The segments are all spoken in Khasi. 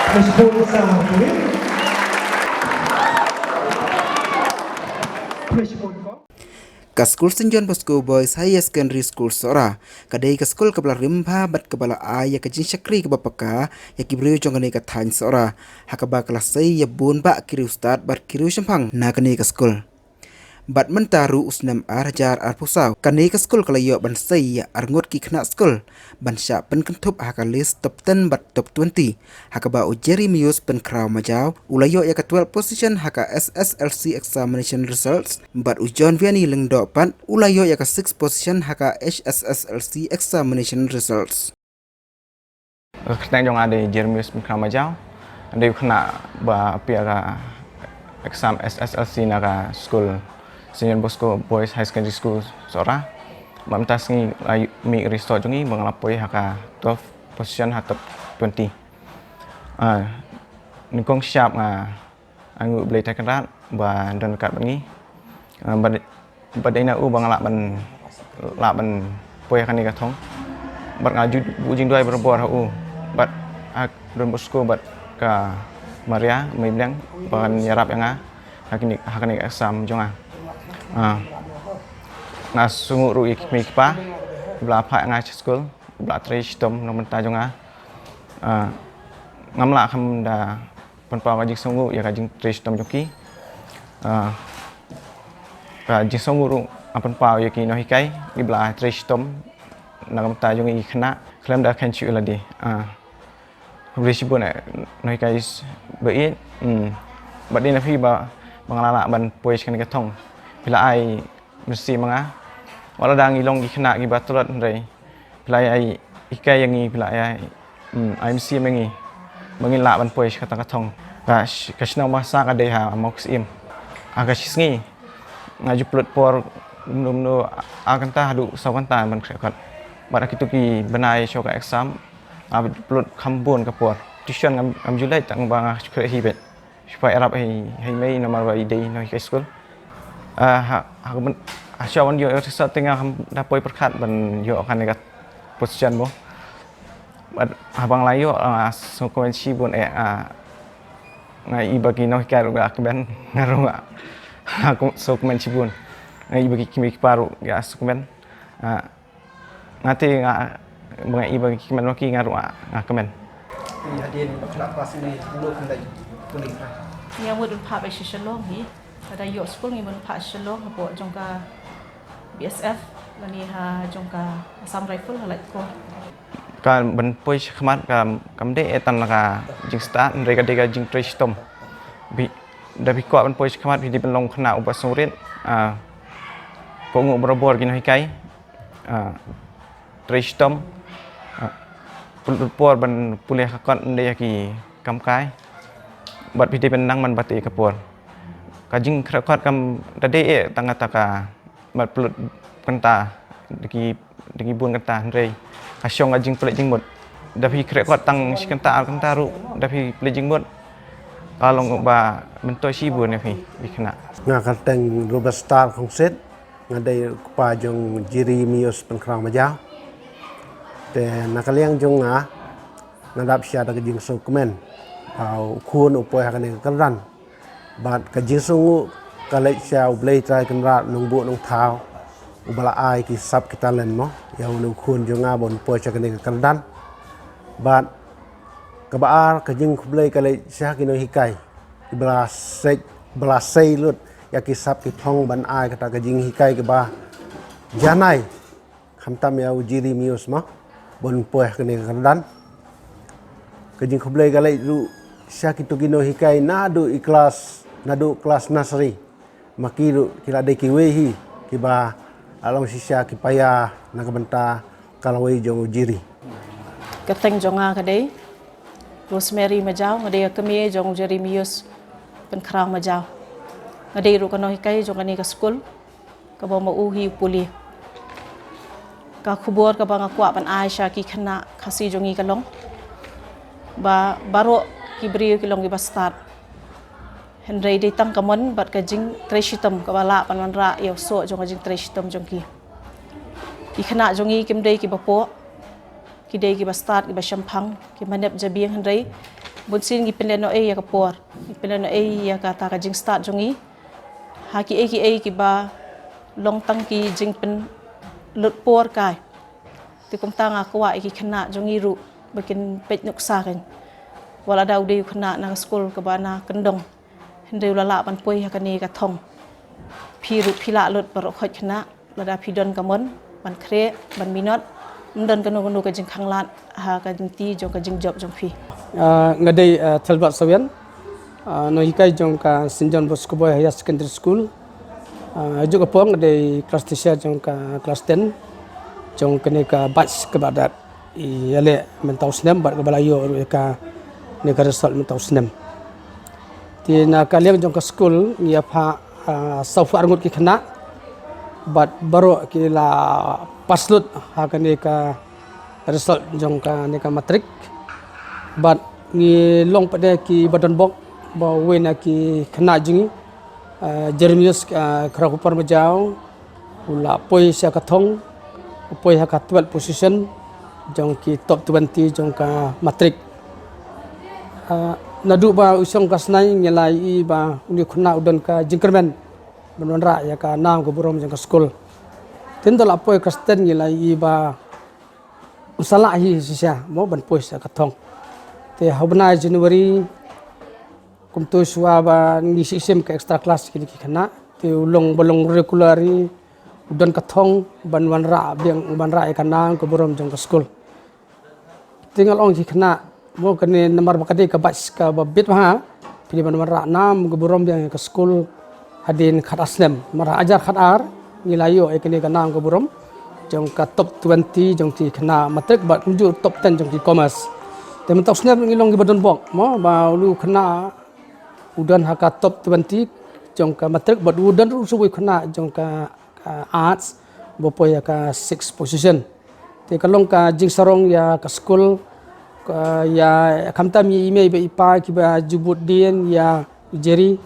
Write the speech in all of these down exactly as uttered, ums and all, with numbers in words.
Ka shibun sa, ka shibun ko. Ka skul Saint John Bosco Boys Higher Secondary School Sohra ka dei ka skul kaba la rim bha bad kaba la ai ïa ka jingshakri kaba paka ïa ki briew jong kane ka thaiñ Sohra, ha kaba ka la sei ïa bun bah ki riewstad bad ki riewshemphang na kane ka skul. Bad mynta ruh u snem ar hajar arphew saw, kane ka skul ka la ïoh ban sei ïa arngut ki khynnah skul ban shah pynkynthup ha ka list top ten bad top twenty, ha kaba u Jerry Muse Pynkhraw Majaw u la ïoh ïa ka twelve position ha ka S S L C examination results, bad u John Vianney Lyngdoh pat u la ïoh ïa ka six position ha ka H S S L C examination results. Ka kyrteng jong nga dei Jeremias Pynkhraw Majaw. Dei u khynnah ba appear ka exam S S L C na ka skul Saint John Bosco Boys High Secondary School Sohra. Ba mynta sngi la mih result jong ngi ba nga la poi ha ka twelve position ha top twenty. Ah, nyngkong shap nga Ai nguh Blei Trai Kynrad ba don ryngkat bad ngi. Ah, bad, bad dei na u ba nga lah ban, lah ban poi ha kane ka thong. Bad nga ju buh jingduwai barabor ha u. Bad ha Don Bosco bad ka Maria Mei Bliang ba kan ïarap ïa nga ha kane, ha kane ka exam jong nga. Ah, nga sngewnguh ruh ïa ki kmie ki kpa ba la phah ïa nga sha skul, ba la trei shitom na ka bynta jong nga. Ah, ngam lah kham da pynpaw ka jingsngewnguh ïa ka jingtrei shitom jong ki. Ah, ka jingsngewnguh ruh nga pynpaw ïa ki nonghikai kiba la trei shitom na ka bynta jong ngi ki khynnah khlem da khein shuh ïa lade. Ah, khublei shibun eh nonghikai ba ïeit. Hmm. Bad dei na phi ba, ba nga la lah ban poi sha kane ka thong. Phi la ai mynsiem ma nga. Wat la dang ngi long ki khynnah kiba tlot hynrei phi la ai hikai ïa ngi, phi la ai, hmm, ai mynsiem ïa ngi ba ngin lah ban poi sha kata ka thong. Ka sh-, ka shnong ba nga sah ka dei ha Mawksyiem. Ha ka shi sngi nga ju pynlut por kumno kumno ar kynta haduh saw kynta ban khreh kot. Bad ha kito ki bnai shuwa ka exam nga ju pynlut kham bun ka por. Tuition ngam, ngam ju leit tang ba nga shu khreh hi beit. Shu pynïarap ha i, ha i mei namar ba i dei nonghikai skul. Ah, ha, ha ka byn, ha shuwa ban ïoh result te nga kham da poi pyrkhat ban ïoh kane ka position mo. Bad haba nga la ïoh, ah, nga sngewkmen shibun eh, ah, nga i ba ki nonghikai ruh ki la kmen, nga ruh nga, nga sngewkmen shibun. Nga i ba ki kmie ki kpa ruh ki la sngewkmen. Ah, nga te nga, ba nga i ba ki kmen ma ki nga ruh nga kmen. Ïa, hadien ba khynnah klas ne, mano khyndai pule khynnah? Ngi mut ban phah beit sha Shillong hi. Lada ïoh skul ngi mut phah sha Shillong hapoh jong ka B S F lane ha jong ka Assam Rifle ha Laitkor. Ka ban poi shakhmat ka, kam dei eh tang na ka jingstad, hynrei ka dei ka jingtrei shitom. Phi, da phi kwah ban poi shakhmat phi dei ban long khynnah uba sngewrit, ah, kohnguh barabor ki nonghikai. Ah, trei shitom, ah, pynlut por ban pule ha kot, ym dei ha ki kam kai. Bad phi dei ban nang ban bati ka por. Ka jingkhreh kot kam da dei eh tang kata ka ban pynlut kynta da ki, da ki bun kynta, hynrei ka shong ka jingpynleit jingmut. Da phi khreh kot tang shi kynta ar kynta ruh da phi pynleit jingmut ka long ba myntoi shibun ïa phi, phi khynnah. Nga kyrteng Ruberstar Khongsit. Nga dei u kpa jong Jeremias Pynkhraw Majaw. Te na ka liang jong nga, nga dap sha da ka jingsngewkmen ba u khun u poi ha kane ka kyrdan. Bad ka jingsngewnguh ka leit sha U Blei Trai Kynrad Nongbuh Nongthaw uba la ai ki sap ki talent mo ïa une u khun jong nga ban poi sha kane ka kyrdan. Bad kaba ar, ka jingkhublei ka leit sha ki nonghikai kiba la sei, ba la sei lut ïa ki sap ki thong ban ai kata ka jinghikai kaba janai, khamtam ïa u Jeremias mo ban poi ha kane ka kyrdan. Ka jingkhublei ka leit ruh sha kito ki nonghikai naduh i klas, naduh klas nursery. Ma ki ruh ki la dei kiwei hi kiba la long shisha ki paia na ka bynta ka lawei jong u Jerry. Ka kyrteng jong nga ka dei Rosemary Majaw, nga dei ka kmie jong u Jeremias Pynkhraw Majaw. Nga dei ruh ka nonghikai jong kane ka skul kaba ma u hi u pule. Ka khubor kaba nga kwah ban ai sha ki khynnah Khasi jong ngi ka long ba baroh ki briew ki long kiba stad. Hynrei dei tang ka mon bad ka jingtrei shitom kaba lah ban wanrah ïa u soh jong ka jingtrei shitom jong ki. Ki khynnah jong ngi kim dei kiba poh, ki dei kiba stad, kiba shemphang, kiba nep jabieng, hynrei Bun sien ngi pynlehnohei ïa ka por, ngi pynlehnohei ïa kata ka jingstad jong ngi ha kiei kiei kiba long tang ki jingpynlut por kai. Te kumta nga kwah ïa ki khynnah jong ngi ruh ba kin peit nuksa kein. Wat lada u dei u khynnah na ka skul kaba na kyndong, hynrei u la lah ban poi ha kane ka thong, phi ruh phi lah lut baroh khoit khynnah. Lada phi don ka mon ban khreh, ban minot, ym don kano kano ka jingkhanglad ha ka lynti jong ka jingjop jong phi. Ah, nga dei, ah, Thelbert Sawian, ah, nonghikai jong ka Saint John Bosco Boys Higher Secondary School. Ah, ha kajuh ka por nga dei class teacher jong ka class ten jong kane ka batch kaba dap ïaleh mynta u snem bad kaba la ïoh ruh ïa kane ka result mynta u snem. Te na ka liang jong ka skul ngi ïa phah, ah, sawphew ar ngut ki khynnah bad baroh ki la pass lut ha kane ka result jong kane ka matric. Bad ngi long pat de kiba donbok ba uwei na ki khynnah jong ngi, ah, Jeremias, ah, Kharkhoupar Majaw, u la poi sha ka thong, u poi ha ka twelve position jong ki top twenty jong ka matric. Ah, naduh ba u shong ka snai ngi la ïohi ba une u khynnah u don ka jingkyrmen ban wanrah ïa ka nam ka burom jong ka skul. Te hynda la poi class ten ngi la ïohi ba un sa lah hi shisha mo ban poi sha ka thong. Te ha u bnai January, kumto shuwa ba ngi shim ka extra class kine ki khynnah, te u long ba long regular hi, u don ka thong ban wanrah biang, wanrah ïa ka nam ka burom jong ka skul. Te nga la ong ki khynnah mo, kane namar ba ka dei ka batch kaba bit bha, phi dei ban wanrah nam ka burom biang ïa ka skul hadien khatar snem. Namar ha hajar khatar ngi la ïoh ïa kane ka nam ka burom jong ka top twenty jong ki khynnah matric bad kumjuh top ten jong ki commerce. Te mynta u snem ngi long kiba donbok mo ba une u khynnah u don ha ka top twenty jong ka matric bad u don ruh sa uwei u khynnah jong ka, ka arts ba poi ha ka sixth position. Te ka long ka jingsarong ïa ka skul, ka, ïa khamtam ïa i mei bad i pa kiba ju bud dien ïa u Jerry,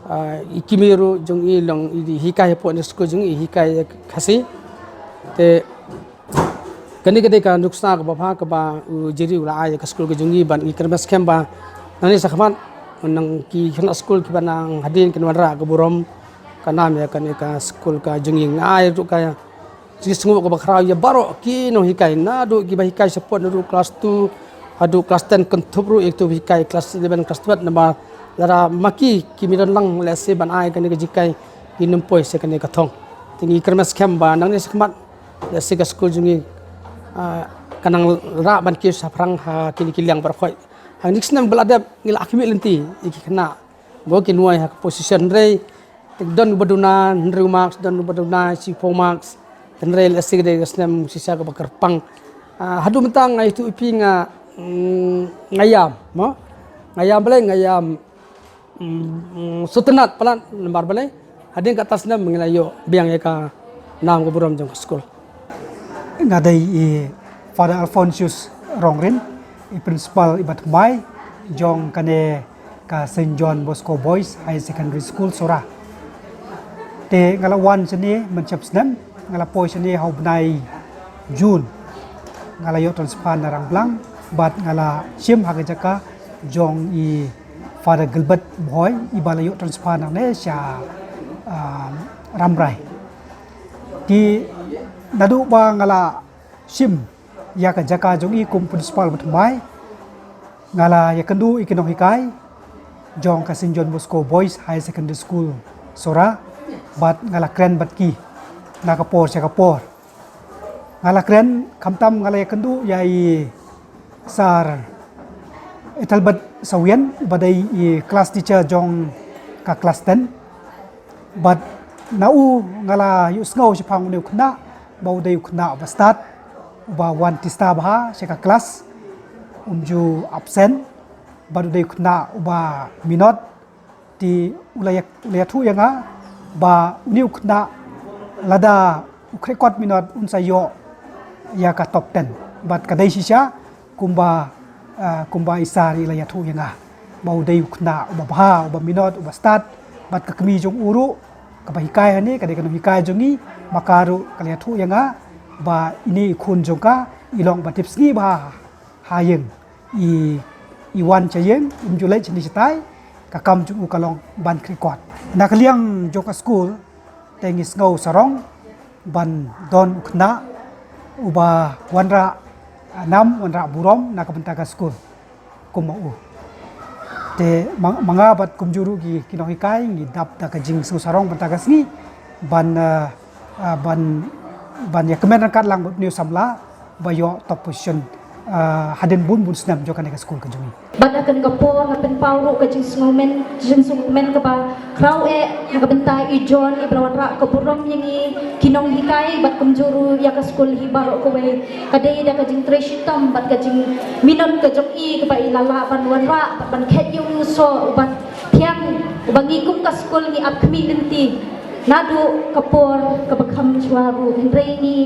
ah, i kmie ruh jong i long i hikai hapoh ne skul jong i hikai ïa Khasi. Te kane ka dei ka nuksa kaba bha kaba u Jerry u la ai ïa ka skul ka jong i bad ngi kyrmen skhem ba nangne shakhmat nang ki khynnah skul kiba nang hadien kin wanrah ka burom ka nam ïa kane ka skul ka jong i. Nga ai ruh ka jingsngew kaba khraw ïa baroh ki nonghikai, naduh kiba hikai shapoh naduh class two haduh class ten, kynthup ruh ïa kitu ba hikai class eleven, class twelve, namar lada ma ki kim don lang lehse ban ai kane ka jinghikai, ngin ym poi sha kane ka thong. Te ngi kyrmen skhem ba nangne shakhmat lehse ka skul jong ngi, ah, ka nang rah ban kiew shaphrang ha kine ki liang baroh khoit. Hangne ki snem ba la dep ngi la khmih lynti ïa ki khynnah ba kin wai ha ka position, hynrei don uba duna hynriew marks, don uba duna shiphew marks. Hynrei lehse ka dei ka snem shisha kaba kyrpang. Ah, haduh mynta nga ïathuh ïa phi nga, mm, nga ïam mo, nga ïam balei, nga ïam, mm, mm, sngewtynnat palat namar balei, hadien kata snem ngi la ïoh biang ïa ka nam ka burom jong ka skul. Nga dei i Father Alphonsus Rongrin, i principal iba thymmai jong kane ka Saint John Bosco Boys Higher Secondary School, Sohra. Te nga la wan shane mynshep snem, nga la poi shane ha u bnai June. Nga la ïoh transfer na Rangblang bad nga la shim ha ka jaka jong i Father Gilbert Bhoi, iba la ïoh transfer nangne sha, ah, Rambrai. Te naduh ba nga la shim ïa ka jaka jong i kum principal ba thymmai, nga la ïakynduh ïa ki nonghikai jong ka Saint John Bosco Boys Higher Secondary School, Sohra, bad nga la kren bad ki na ka por sha ka por. Nga la kren, khamtam nga la ïakynduh ïa i Sir Ethelbert Sawian, ba dei i class teacher jong ka class ten. Bad na u nga la ïohsngew shaphang une u khynnah ba u dei u khynnah uba stad, uba wan tista bha sha ka class, um ju absent, bad u dei u khynnah uba minot. Te u la ïa, u la ïathuh ïa nga ba une u khynnah lada u khreh kot minot un sa ïoh ïa ka top ten. Bad ka dei shisha kumba, ah, kumba i Sir i la ïathuh ïa nga ba u dei u khynnah uba bha, uba minot, uba stad. Bad ka kmie jong u ruh kaba hikai hangne ka dei ka nonghikai jong ngi, ma ka ruh ka la ïathuh ïa nga ba ine i khun jong ka i long ba tipsngi bha ha ïing. I, I wan sha ïing, um ju leit shane shatai, ka kam jong u ka long ban khreh kot. Na ka liang jong ka skul, te ngi sngew sarong ban don u khynnah uba wanrah nam, wanrah burom na ka bynta ka skul kum ma u. Te ma, ma nga bad kumjuh ruh ki, ki nonghikai ngi dap da ka jingsngew sarong bynta ka sngi ban, eh, eh, ban, ban ïa kmen ryngkat lang bad une u samla ba ïoh top position, eh, hadien bun bun snem jong kane ka skul ka jong ngi. Bad ha kane ka por nga pynpaw ruh ka jingsngewmen, jingsngewmen kaba khraw eh na ka bynta i John, iba la wanrah ka burom ïa ngi ki nonghikai bad kumjuh ruh ïa ka skul hi baroh kawei. Ka dei da ka jingtrei shitom bad ka jingminot ka jong i kaba i la lah ban wanrah bad ban khet ïa u soh uba thiang, uba ngi kum ka skul ngi ap khmih lynti naduh ka por kaba kham shuwa ruh. Hynrei ngi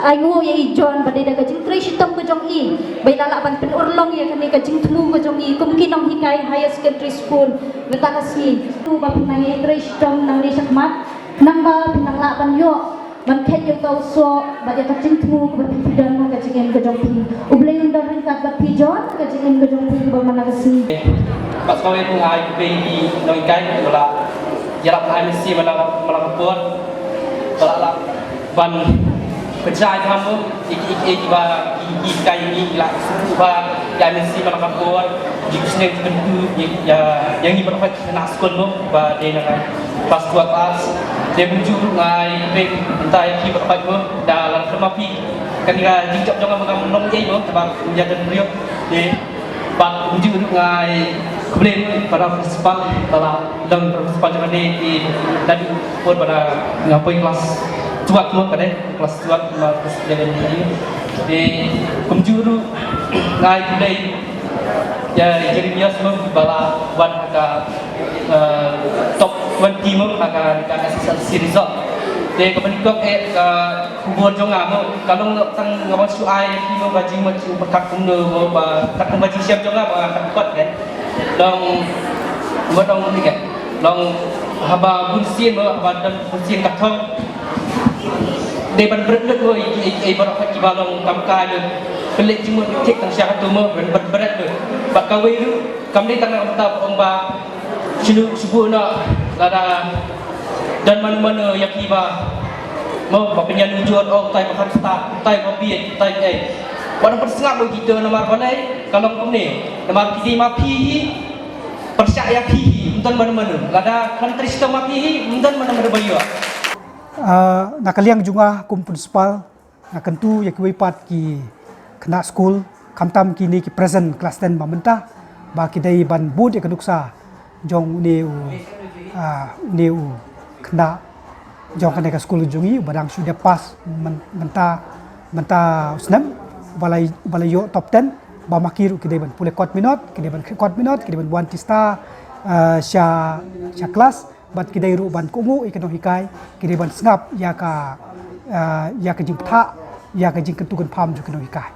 ainguh ïa i John ba dei da ka jingtrei shitom ka jong i ba i la lah ban pynurlong ïa kane ka jingthmu ka jong i kum ki nonghikai higher secondary school mynta ka sngi. Uba pynlong ïa i trei shitom nangne shakhmat, nangba pynlong lah ban ïoh ban khet ïa uta u soh bad ïa ka jingthmu kaba phi, phi don ha ka jingim ka jong phi. U Blei un don ryngkat bad phi John ha ka jingim ka jong phi kaba man la ka sngi. Bad sngewbha ruh nga ai khublei ïa ki nonghikai ba la ïarap ai mynsiem man la, man la ka por, ba la lah ban pynshai bha mo ïa ki, ïa ki, ïa kiba ki, ki hikai ïa ngi, la sngewbha ïa ai mynsiem man la ka por. Ki sngewbha kyntu ïa, ïa, ïa ngi baroh khnang skul mo ba dei na ka klas two class. Te kumjuh ruh nga ai khublei mynta ïa phi baroh mo, da la khlem ma phi kane ka jingjop jong nga ngam long ei mo, te ba ïa don briew. Te bad kumjuh ruh nga ai khublei mo para principal, para don principal jong kane te, da dei por ba nga poi klas two mo, kane klas two ma klas eleven. Te kumjuh ruh nga ai khublei ïa Jeremias mo ba la wan ha ka, eh, top twenty mo ha ka, ka S S L C result. Te kaba nyngkong eh ka khubor jong nga mo ka long tang nga ba shu ai ïa phi mo ka jingmut jingpyrkhat kumno mo ba kat kumba jingshem jong nga ba nga kat pat kan. Long mo dong ni kan. Long haba bun sien mo, haba don bun sien ka thong. Dei ban bret lut mo ïa, ïa, ïa baroh kiba long kam kai mo. Pynleit jingmut thik tang sha katu mo ban bret lut. Bad kawei ruh kam dei tang na ka bynta ong ba shu, shu buh noh lada don mano mano ïa kiba mo ba pynïanujor, ong tai ba khatstad, tai ba bieit, tai ei. Wat dang pynsngap mo kita namar balei ka long kumne. Namar ki dei ma phi hi, pyrshah ïa phi hi, ym don mano mano. Lada khlem trei shitom ma phi hi, ym don mano mano ba ïoh. Ah, na ka liang jong nga kum principal, nga kyntu ïa kiwei pat ki khynnah skul, khamtam kine ki present class ten ba mynta, ba ki dei ban bud ïa ka nuksa jong une u, ah, une u khynnah jong kane ka skul jong ngi uba dang shu dep pass myn-, mynta, mynta u snem, uba la, uba la ïoh top ten, ba ma ki ruh ki dei ban pule kot minot, ki dei ban khreh kot minot, ki dei ban wan tista, ah, sha, sha klas. Bad ki dei ruh ban kohnguh ïa ki nonghikai, ki dei ban sngap ïa ka, ah, ïa ka jingpyrthah, ïa ka jingkyntu kynpham jong ki nonghikai.